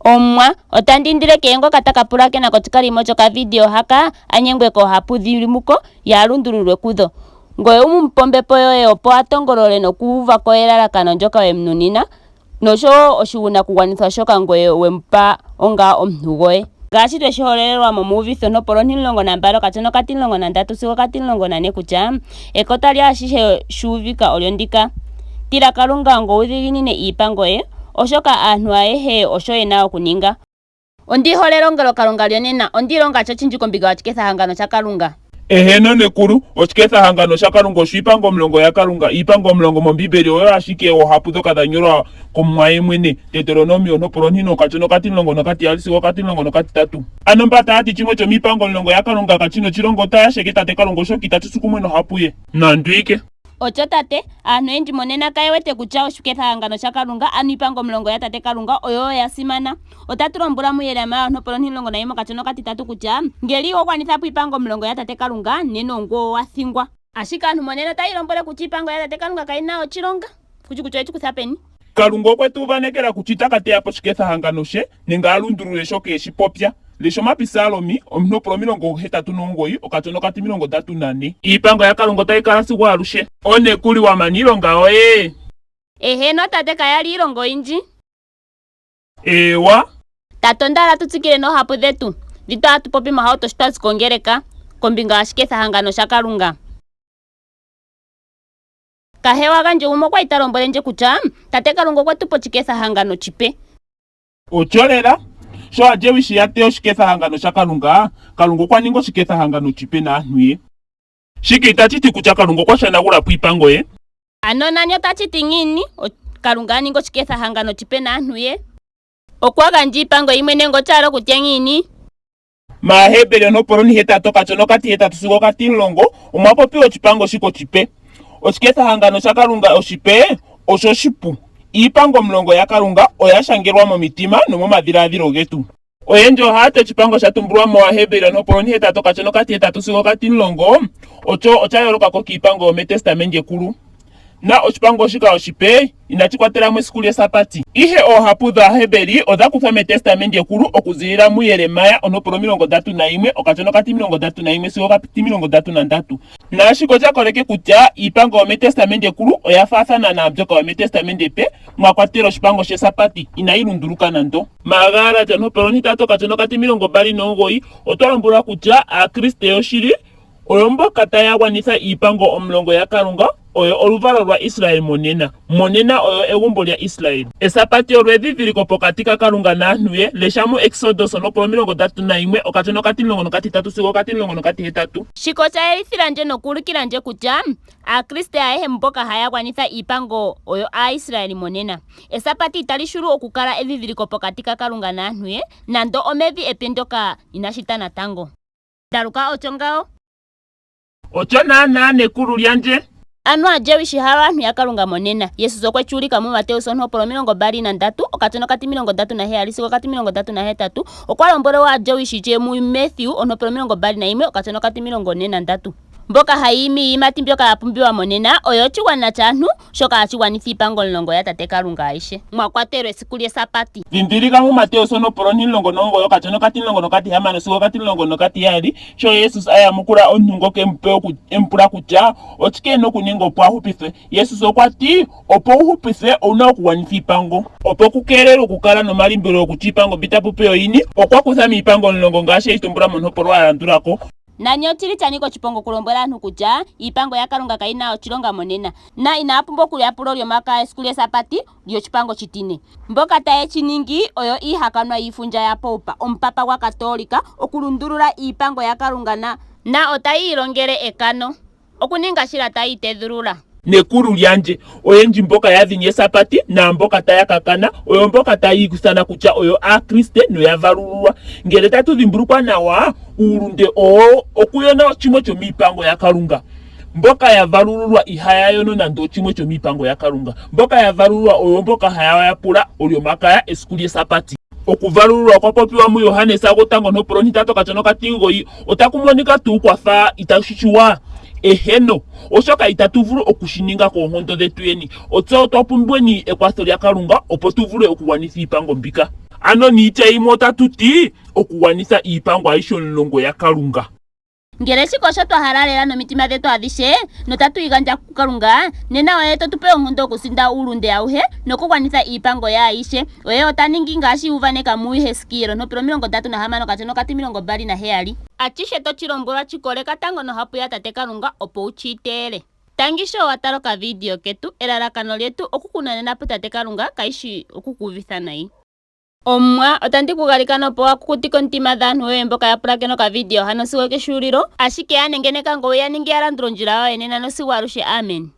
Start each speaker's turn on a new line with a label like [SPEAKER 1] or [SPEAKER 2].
[SPEAKER 1] Omuwa, otandi indile kehe ngoka ta ka pulakena koshikalimo shokavidio haka a nyengwe koohapu dhi li muko, ye a lundululwe kudho. Ngoye wu mu pe ombepo yoye opo a tongolole nokuuva ko elalakano ndyoka we mu nunina nosho wo oshigunakugwanithwa shoka ngoye we mu pa onga omuntu gwoye. Ngaashi twe shi hololelwa mOmuuvithi ontopolwa ontimulongo nambali okatsono okatimulongo nandatu sigo okatimulongo nane kutya ekota lyaashihe shu uvika olyo ndika, Tila Kalunga ngoye u dhiginine iipango ye, oshoka aantu ayehe osho ye na okuninga. Ondi hole elongelokalunga lyonena. Ondi ilonga sha oshindji kombinga yoshikethahangano shaKalunga.
[SPEAKER 2] Eheno nekulu, oshikethahangano shaKalunga osho iipango omulongo yaKalunga. Iipango omulongo mOmbiimbeli oyo ashike oohapu ndhoka dha nyolwa kOmuwa ye mwene. Deuteronomio ontopolwa ontine okatsono okatimulongo nokatiyali sigo okatimulongo nokatitatu. Ano mba taya ti shimwe chomiipango omulongo yaKalunga kashi na oshilonga otaya sheke Tate Kalunga oshoka itashi tsu kumwe nohapu ye. Nando ike.
[SPEAKER 1] Ocho tate, aantu oyendji monena kaye wete kutya oshikethahangano shaKalunga, ano iipango omulongo yaTate Kalunga, oyo ya simana. Otatu lombwelwa muJeremia ontopolwa ontimulongo nayimwe okatsono okatitatu kutya ngele iho gwanitha po iipango omulongo yaTate Kalunga, nena ongoye owa thingwa. Ashike aantu monena otaya ilombwele kutya iipango yaTate Kalunga kayi na oshilonga. Kushi kutya oye shi kutha peni.
[SPEAKER 2] Kalunga okwe tu uvanekela kutya ita ka teya po oshikethahangano she nenge a lundulule shoka e shi popya. Lesha Omapisalomi, ontopolwa 89 okatsono okatimilongo ndatu nane. Iipango yaKalunga otayi kala sigo aluhe. Onekuli wa mana iilonga yoye?
[SPEAKER 1] Eheno tate, kaya li iilonga oyindji.
[SPEAKER 2] Eewa.
[SPEAKER 1] Tate onda hala tu tsikile noohapu dhetu dhi twa hatu popi mohauto sho twa zi kongeleka, kombinga yoshikethahangano shaKalunga. Kahewa gandje gumwe okwa li ta lombwele ndje kutya Tate Kalunga okwe tu pa oshikethahangano oshipe.
[SPEAKER 2] Osho lela, sho Aajewishi ya teya oshikethahangano shaKalunga, Kalunga okwa ninga oshikethahangano oshipe naantu ye. Shika itashi ti kutya Kalunga okwa shanagula po iipango ye.
[SPEAKER 1] Ano nani otashi ti ngiini, Kalunga a ninga oshikethahangano oshipe naantu ye? Okwa gandja iipango yimwe nenge osha hala okutya ngiini?
[SPEAKER 2] MAahebeli ontopolwa ontihetatu okatsono okatihetatu sigo okatimulongo omwa popiwa oshipango shika oshipe. Oshikethahangano shaKalunga oshipe osho oshipu. Iipango omulongo yaKalunga oya shangelwa momitima nomomadhiladhilo getu. Oyendji ohaya ti oshipango sha tumbulwa mOaheberi ontopolwa ontihetatu okatsono okatihetatu sigo okatimulongo osho osha yooloka ko kiipango yomEtestamendi Ekulu. Na oshipango shika oshipe inashi kwatela mo esiku lyEsabati. Ihe oohapu dhAahebeli odha kuthwa mEtestamendi Ekulu okuzilila muJeremia ontopolwa 31 okatsono okatimilongo ndatu nayimwe sigo okatimilongo ndatu nandatu. Naashika osha koleke kutya iipango yomEtestamendi Ekulu oya faathana naambyoka yomEtestamendi Epe, mwa kwatelwa oshipango shEsabati, inayi lunduluka nando. MAagalatia ontopolwa ontitatu okatsono okatimilongo mbali nomugoyi otwa lombwelwa kutya Aakriste yoshili oyo mboka taya gwanitha iipango omulongo yaKalunga, oyo oluvalo lwaIsrael monena. Monena oyo egumbo lyaIsrael. Esabati olyo edhidhiliko pokati kaKalunga naantu ye. Lesha muEksodus ontopolwa 31 okatsono okatimulongo nokatitatu sigo okatimulongo nokatihetatu.
[SPEAKER 1] Shika osha yelithila ndje nokuulukila ndje kutya Aakriste ayehe mboka haya gwanitha iipango oyo Aaisraeli monena. Esabati itali shulu okukala edhidhiliko pokati kaKalunga naantu ye, nando omevi epe ndyoka ina shita natango. Ndaluka osho ngawo.
[SPEAKER 2] Osho naanaa nekulu lyandje.
[SPEAKER 1] Ano aaJewish hayo aantu yaKalunga monena. Jesus okwe shi ulika muMateus ontopolwa 23 okatsono okatimilongo ndatu naheyali sigo okatimilongo ndatu nahetatu. Okwa lombwele wo aaJewish je muMathew ontopolwa 21 okatsono okatimilongo ne nandatu. Mboka hayi imi iiyimati mbyoka ya pumbiwa monena oyo oshigwana shaantu shoka hashi gwanitha iipango omulongo yaTate Kalunga ayihe, mwa kwatelwa esiku lyEsabati.
[SPEAKER 2] Ndhindhilika muMateus ontopolwa 19 okatsono okatimulongo nokatihamano sigo okatimulongo nokatiheyali sho Jesus a yamukula omuntu ngoka e mu pe oku- e mu pula kutya oshike e na okuninga opo a hupithwe. Jesus okwa ti, Opo wu hupithwe owu na okugwanitha iipango. Opo ku keelelwe okukala nomalimbililo kutya iipango mbi ta popi oyini, okwa kutha miipango omulongo ngaashi e yi tumbula montopolwa ya landula ko.
[SPEAKER 1] Nani oshili sha nika oshiponga okulombwela aantu kutya iipango yaKalunga kayi na oshilonga monena, na inaya pumbwa okuyapula Olyomakaya esiku lyEsabati lyoshipango oshitine. Mboka taye shi ningi oyo iihakanwa yiifundja yaPope, omupapa gwaKatoolika, okulundulula iipango yaKalunga na na otayi ilongele ekano. Okuninga shila tayi itedhulula.
[SPEAKER 2] Nekulu lyandje, oyendji mboka ya dhini Esabati naamboka taya ka kana, oyo mboka tayi ithana kutya oyo Aakriste noya valululwa. Ngele tatu dhimbulukwa nawa, uulunde owo okuyona oshimwe chomiipango yaKalunga. Mboka ya valululwa ihaya yono nando oshimwe chomiipango yaKalunga. Mboka ya valululwa oyo mboka haya yapula Olyomakaya, esiku lyEsabati. Okuvalululwa okwa popiwa muJohannes gwotango ontopolwa ontitatu okatsono okatimugoyi. Otaku monika tuu kwa fa itashi shiwa? Eheno, oshoka itatu vulu oku shi ninga koonkondo dhetu yeni. Otse otwa pumbweni ekwatho lyaKalunga opo tu vule okugwanitha iipango mbika. Ano niitya yimwe otatu ti okugwanitha iipango ayihe omulongo yaKalunga.
[SPEAKER 1] Ngele shika osho twa hala lela nomitima dhetu adhihe notatu igandja kuKalunga, nena oye to tu pe oonkondo okusinda uulunde auhe nokugwanitha iipango ye ayihe. Oye ota ningi ngaashi u uvaneka muHeskiel 36:27. Ashihe to chi lombwelwa chi koleka tango nohapu yaTate Kalunga opo u chi iteele. Tangi sho wa tala okavidio ketu. Elalakano lyetu oku ku nanena puTate Kalunga, kayi shi oku ku uvitha nayi. Omuwa, otandi ku galikana opo waa kukutike omitima dhaantu yoye mboka ya pulakena okavidio hano sigo okeshuulilo, ashike ya nengeneka ngoye wu ya ninge ya landule ondjila yoye nena nosigo alushe. Amen.